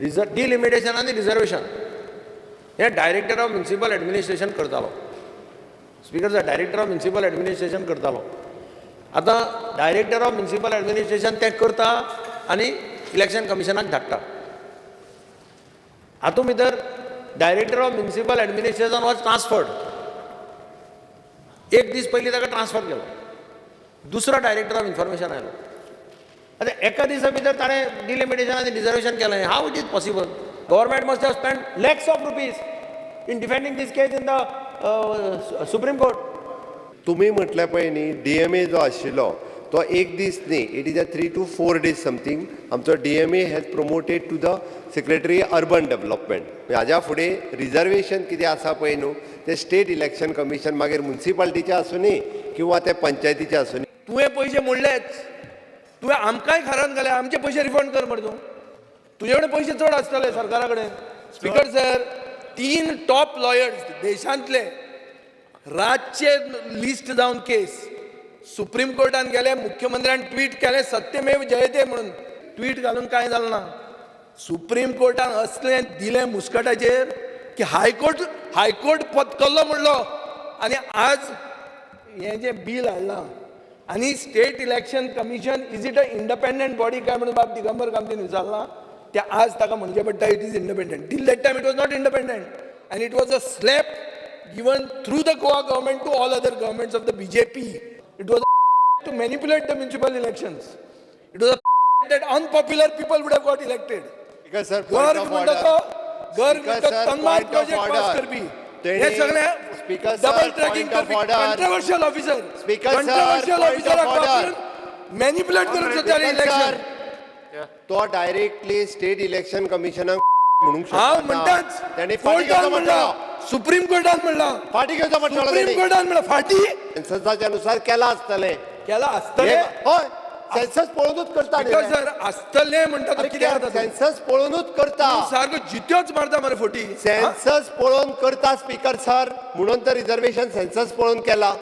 Delimitation आनी reservation हें director of municipal administration करतालो. Speaker sir, director of municipal administration करतालो. आतां डायरेक्टर ऑफ म्युनिसिपल एडमिनिस्ट्रेशन तें करता आनी इलेक्शन कमिशनाक धाडटा. हातूंत भितर director of municipal administration was transferred. एक दीस पयलीं ताका ट्रान्सफर केलो. दुसरो डायरेक्टर ऑफ इन्फॉर्मेशन आयलो. आतां एका दिसा भितर ताणें डिलिमिटेशन आनी रिजर्वेशन केलें. How it is possible? Government must have spend lakhs of rupees in defending this case in the Supreme Court. तुमी म्हटलें पळय न्ही, डीएमए जो आशिल्लो तो एक दीस न्ही, it is a 3 to 4 days something. आमचो DMA has promoted to the secretary urban development. हाज्या फुडें रिजर्वेशन कितें आसा पळय न्हू, ते स्टेट इलेक्शन कमिशन, मागीर मुन्सिपालिटीचें आसूं किंवा ते पंचायतीचें आसूं. तुवें पयशे मोडलेच, तुवें आमकांय घरान घाले. आमचे पयशे रिफंड कर मरे तूं. तुजे कडेन पयशे चड आसतले सरकारा कडेन. स्पीकर सर, तीन टॉप लॉयर्स देशांतले रातचे लिस्ट जावन केस सुप्रीम कोर्टान गेले. मुख्यमंत्र्यान ट्वीट केलें, "सत्यमेव जयते" म्हणून. ट्वीट घालून कांय जालें ना. सुप्रीम कोर्टान असलें दिलें मुस्कटाचेर की हायकोर्ट, हायकोर्ट पत्करलो म्हणलो. आनी आज हें जें बील हाडलां आनी State Election Commission, is it a independent body काय म्हणून बाब दिगंबर कामतीन विचारलां, ते आज ताका म्हणचें पडटा, it is independent. Till that time it was not independent and it was a slap given through the Goa government to all other governments of the BJP. It was to manipulate the municipal elections. It was a that unpopular people would have got elected. Sir, Garg म्हणटा तो, गर्ग म्हणटा तन्मार project pass करपी, हे सगळे double tracking करपी, controversial officer, controversial ऑफिसराक वापरून manipulate करूंक शकता इलेक्शन. तो डायरेक्टली स्टेट इलेक्शन कमिशनाक म्हणूंक शकता. हांव म्हणटाच. ताणें फाटी कोर्टान घेवचो म्हणला, पडटलो. सुप्रीम कोर्टान म्हणला. फाटी घेवचो पडटलो. सुप्रीम कोर्टान म्हणला फाटी. सेन्ससाच्या नुसार केला आसतलें. केला आसतलें? हय, सेन्सस पळोवनूच करता न्ही रे. सर, आसतलें म्हणटा तो कितें जाता? सेन्सस पळोवनूच करता. सारको जित्योच मारता मरे फोटी. सेन्सस पळोवन करता स्पीकर सर, म्हणून तर रिझर्वेशन सेन्सस पळोवन केला.